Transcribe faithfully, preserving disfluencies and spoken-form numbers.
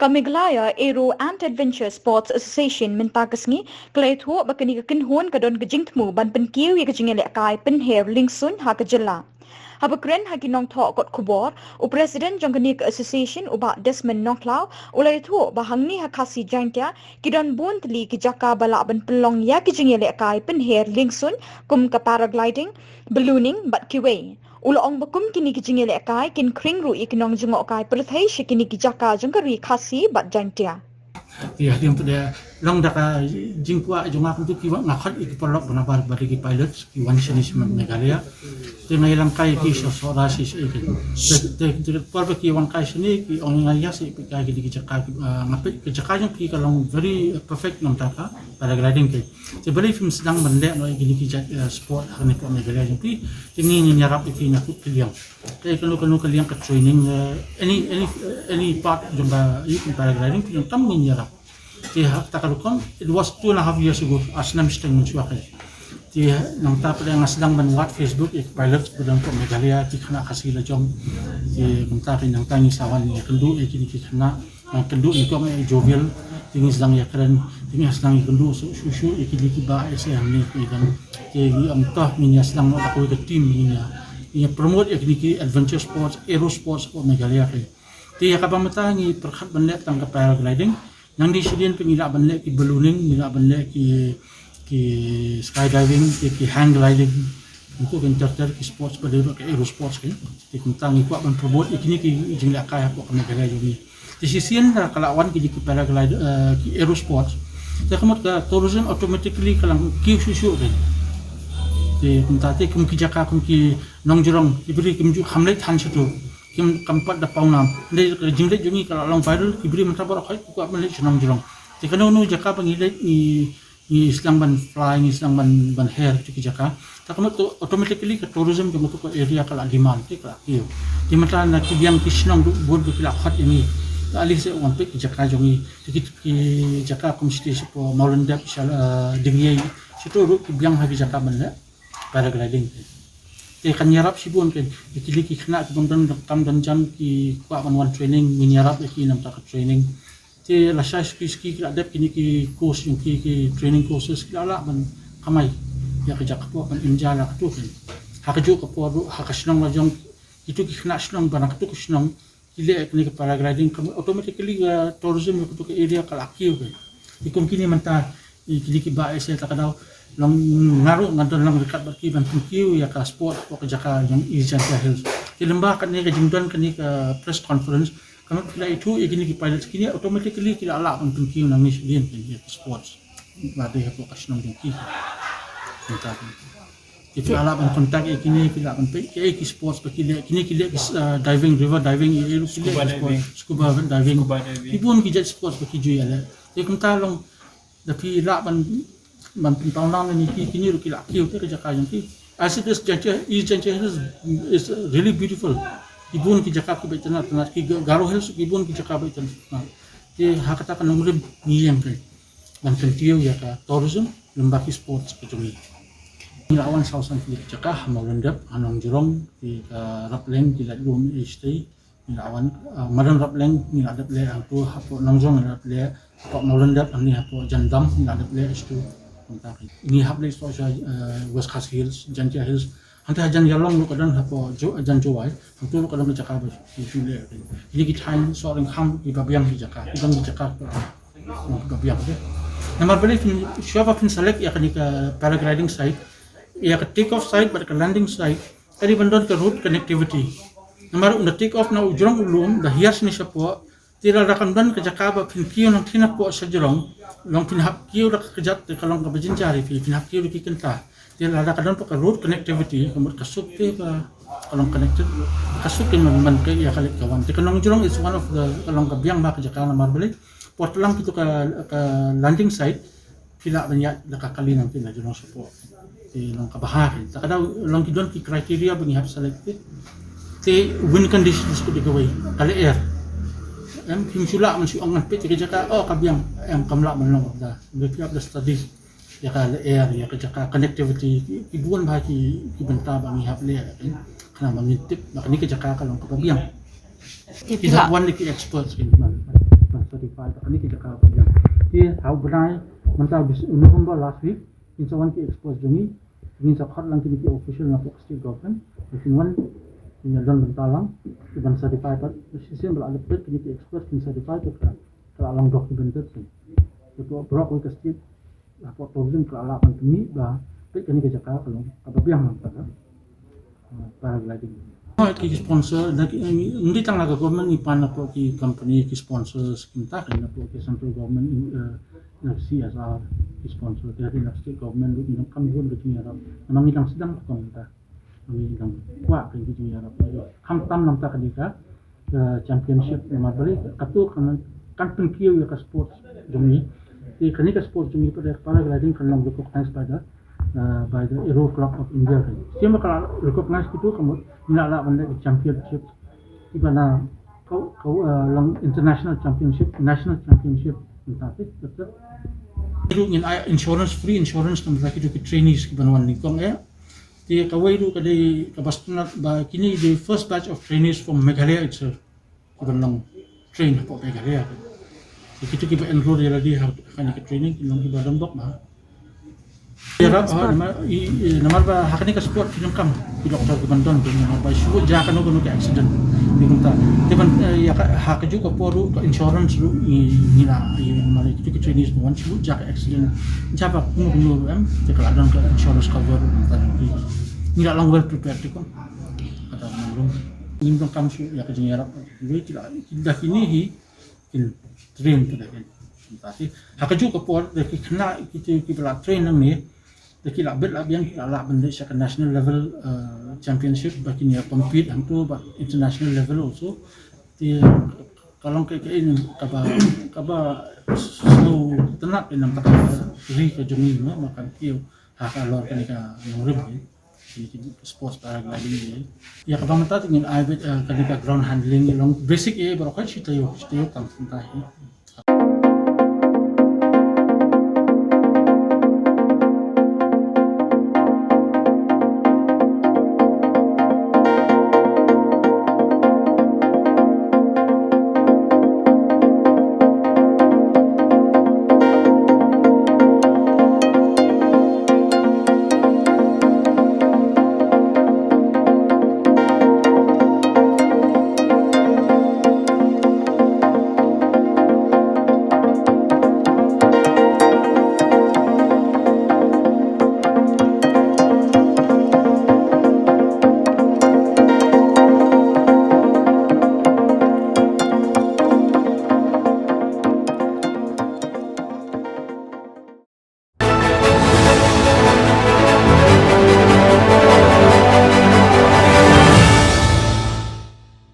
Ka Meghalaya Aero and Adventure Sports Association mynta ka sngi ka la ïathuh ba kane ka kynhun ka don ka jingthmu ban pynkiew ïa ka jingïalehkai pynher liengsuiñ ha ka jylla. Haba kren ha ki nongthoh kot khubor, u president jong kane ka association, u Bah Desmond Nongkhlaw, u la ïathuh ba hangne ha Khasi Jaintia ki don bun tylli ki jaka ba lah ban pynlong ïa ki jingïalehkai pynher liengsuiñ kum ka paragliding, ballooning bad kiwei. U la ong ba kum kine ki jingïalehkai kin khring ruh ïa ki nongjngohkai pyrthei sha kine ki jaka jong ka ri Khasi bad Jaintia. Te hadien pat de long da ka jingkwah jong nga kumtu ki wan, nga khot ïa ki paralok ba nabar bad ki pilots ki wan shane sha Meghalaya. Te nga ïalam kai ïa ki sha Sohra shi shi ki. Te te por ba ki wan kai shane ki ong nga ïa shi peit kai ki jaka ki, ah, nga peit ki jaka jong ki ka long very perfect namar ka paragliding ki. Te balei phim sdang ban leh noh ïa kine ki jait, eh, sport ha kane ka Meghalaya jong phi. Te ngi ngin ïarap ïa phi na kut ki liang. Te kano kano ka liang ka training, eh, any any any part jong ka ïa ka paragliding phi jong tam ngin ïarap. Te ha kata ka rukom it was two and a half years ago, ar snem shiteng mynshuwa ka. Te nangta pat nga sdang ban wad Facebook ïa ki pilots ba don ka Meghalaya ki khynnah Khasi la jong. Te kumta ka nangta ngi sa wan ïa kynduh ïa kine ki khynnah. Nang kynduh nyngkong ïa Jovial, te ngi sdang ïa kren, te ngi sdang ïa kynduh shuh shuh ïa kine ki ba ïa sdang ïa kine ki. Te ngi ong to ngin ïa sdang noh da kawei ka team ngin ïa, ngin ïa promote ïa kine ki adventure sports, aero sports hapoh Meghalaya ka. Te ïa kaba mynta ngi pyrkhat ban leh tang ka paragliding. Nangta shadien pat ngi lah ban leh ki ballooning, ngi lah ban leh ki, ki skydiving, ki, ki hang gliding. Nangta ki ter ter ki sports ba dei ruh ka aero sports ki. Te kumta ngi kwah ban promote ïa kine ki jinglehkai hapoh ka Meghalaya jong ngi. Te shisien da ka la wan kine ki paraglide, eh, ki aero sports. Te ka mut ka tourism automatically ka la kiew shuh shuh ki. Te kumta te kum ki jaka kum ki nongjrong ki briew kim ju kham leit than shato. Kim kam pat da pawnam. Hynrei ka jingleit jong ngi ka la long viral, ki briew mynta baroh khoit ki kwah ban leit sha nongjrong. Te kano kano jaka ba ngi leit ngi ngi sdang ban fly, ngi sdang ban, ban her tu ki jaka. Ta ka mut tu automatically ka tourism jong tu ka area ka la demand, te ka la kiew. Te mynta na ki biang ki shnong ruh bun ki la khot ïa ngi. Te ale se wan peit ki jaka jong ngi. Te ki, ki jaka kum sha, shapoh Mawlyndep, sha, eh, Dingïei. Shato ruh ki biang ha ki jaka ban leh paragliding. Te kan ïarap shibun ki, ki, ki khynnah ki bym don kam don jam ki kwah ban wan training, ngin ïarap ïa ki namar ka training. Te lashai suki suki ki la dep kine ki course jong ki, ki training courses ki la lah ban kamai ïa ka jaka hapoh ban im ja la katu ki. Ha kajuh ka por ruh ha ka shnong la jong kitu ki khynnah shnong ba na katu ka shnong ki leh kine ki paragliding ka automatically ka tourism ïa katu ka area ka la kiew ki. Te kum kine mynta ïa kine ki ba ese ta ka daw long nga ruh nga don long ryngkat bad ki ban pynkiew ïa ka sport hapoh ka jaka jong East Jaintia Hills. Te lyngba kane ka jingdon kane ka press conference Ka mut ki la ithuh ïa kine ki pilots kine automatically ki la lah ban pynkiew nangne shadien ki ïa ki sports. Ba dei hapoh ka shnong jong ki. Mynta ki la lah ban contact ïa kine ki la ban peit ki, eh, ki sports ba ki leh kine ki leh ki, uh, diving, river diving, ïa ki leh scuba ki sports, diving. Scuba diving. Scuba diving. Ki bun ki jait sports ba ki ju ïaleh. Ïa kumta long Da phi lah ban, ban pynpaw nam ïa ki, kine ruh ki la kiew te ka jaka jong ki. As it is, Jaintia, East Jaintia Hills is, is really beautiful. Ki bun ki jaka ki ba itynnat tynnat, ki Ga-, Garo Hills ki bun ki jaka ba itynnat tynnat. Te ha kata ka nongrim ngi ïeng te ban kyntiew ïa ka tourism lyngba ki sports ka jong ngi. Ngi la wan saw san tylli ki jaka, ha Mawlyndep, ha Nongjrong, ki ka Rapleng, ki la lum ïa shatei. Ngi la wan, ah, madan Rapleng ngi la dep leh hangtu, hapoh Nongjrong ngi la dep leh, hapoh Mawlyndep hangne hapoh Jandam ngi la dep leh hangtu. Kumta ki ngi hap leh sha, eh, West Khasi Hills, Jaintia Hills. Hangta ha Jan Ïalong ruh ka don hapoh Jo-, Jan Jowai. Hangtu ruh ka don ki jaka ba ki ju leh. Kine ki thaiñ Sohryngkham ki ba biang ki jaka. Ki don ki jaka ki ba biang ki. Namar balei phin, shuwa ba phin select ïa kane ka paragliding site, ïa ka take off site bad ka landing site. Ka dei ban don ka road connectivity. Namar ynda take off na u jrong u lum, da hiar shane shapoh, te lada kam don ka jaka ba phin kiew nangtei napoh sha jrong, long phin hap kiew da ka kjat te ka long kaba jynjar ïa phi, phin hap kiew da ki kynta. Te lada ka don pat ka road connectivity, ka mut ka suk te ka, ka long connected, ka suk te man, man ka ïa ka leit ka wan. Te ka Nongjrong is one of the, ka long ka biang bha ka jaka namar balei. Por tlang kito ka, ka landing site, phi lah ban ïaid da ka kali nangtei na jrong shapoh. Te long kaba ha ki. Ta ka daw long ki don ki criteria ba ngi hap select te. Te win conditions ka dei kawei. Ka lyer. Em, phim shu lah ban shu ong ngan peit ïa ka jaka, oh, ka biang. Em, kam lah ban long da. Ngi phi hap da study ïa ka lyer, ïa ka jaka connectivity. Ki, ki bun bha ki, ki bynta ba ngi hap leh. Em, khnang ba ngin tip ba kane ka jaka ka long kaba biang. Te phi lah wan da ki experts ki ban, ban certified, kane ka jaka ka jong. Te ha u bnai mynta, bis November last week, kin sa wan ki experts jong ngi, kin sa khot lang kine ki official na ka state government, kin wan, kin ïa don bynta lang, ki ban certify pat, shisien ba la dep peit kine ki experts kin certify pat ka, ka la long documented. Te to brok wi ka state, hapoh tourism ka la lah ban pynmih ba peit kane ka jaka ka long kaba biang lang ka, ah, paragliding. Ki sponsor, da ki, eh, ngi tang na ka government ngi pan hapoh ki company, ki sponsors, ki mynta ki hapoh ki central government, eh, na C S R, ki sponsor, ki na state government, ngi kam bun ka jingïarap. Namar ngi dang sdang ka mynta. Ngi dang kwah ka jingïarap. Khamtam namar kane ka, eh, championship, namar balei, kato kan, kan pynkiew ïa ka sports jong ngi. Te kane ka sports jong ngi pat, paragliding, kan long recognized by the, uh, by the Aero Club of India. Te ma ka la recognize kito, ka mut ngi la lah ban leh championship kiba na ka, ka, uh, long international championship, national championship. Mynta te, te, te. Ruh ngin ai insurance, free insurance namar kito ki trainees kiban wan nyngkong eh. Te kawei ruh ka dei kaba sngewtynnat ba kine dei first batch of trainees from Meghalaya itself. Kiban long train hapoh Meghalaya. Te kito kiba enroll ïa lade ha kane ka training kin long kiba donbok ma. Ïarap, ah, namar, i, i, namar ba ha kane ka sport ki donkam ki doktor kiban don, namar ba shu jia kano kano ka accident. Te kumta. Te ban, eh, ïa ka, ha kajuh ka por ruh ka insurance ruh ngi, ngi la, i, namar kito ki trainees ba wan shu jia ka accident. Jia ba kumno kumno ruh em, te ka la don ka insurance cover ruh kumta. Ngi la long well prepared te kum. Kata nang rum. Ngim donkam shuh ïa ka jingïarap. Ki la, ki da kine hi, kin train ki da kin. Kumta te ha kajuh ka por da ki khynnah kito kiba la train nangne, da ki la bit la biang, ki la lah ban leit sha ka national level, uh, championship, ba kin ïa compete hangto, ba international level also. Te ka long ka, ka in kaba, kaba sngewtynnat, in namar kata ka ri ka jong ngi, no, ma kan kiew ha ka lor kane ka nongrim, eh. Kine ki sports paragliding, eh. Ïa kaba mynta te ngin ai beit, eh, kane ka ground handling, ïa long basic, eh, baroh khoit shi taïew, shi taïew tang mynta, eh.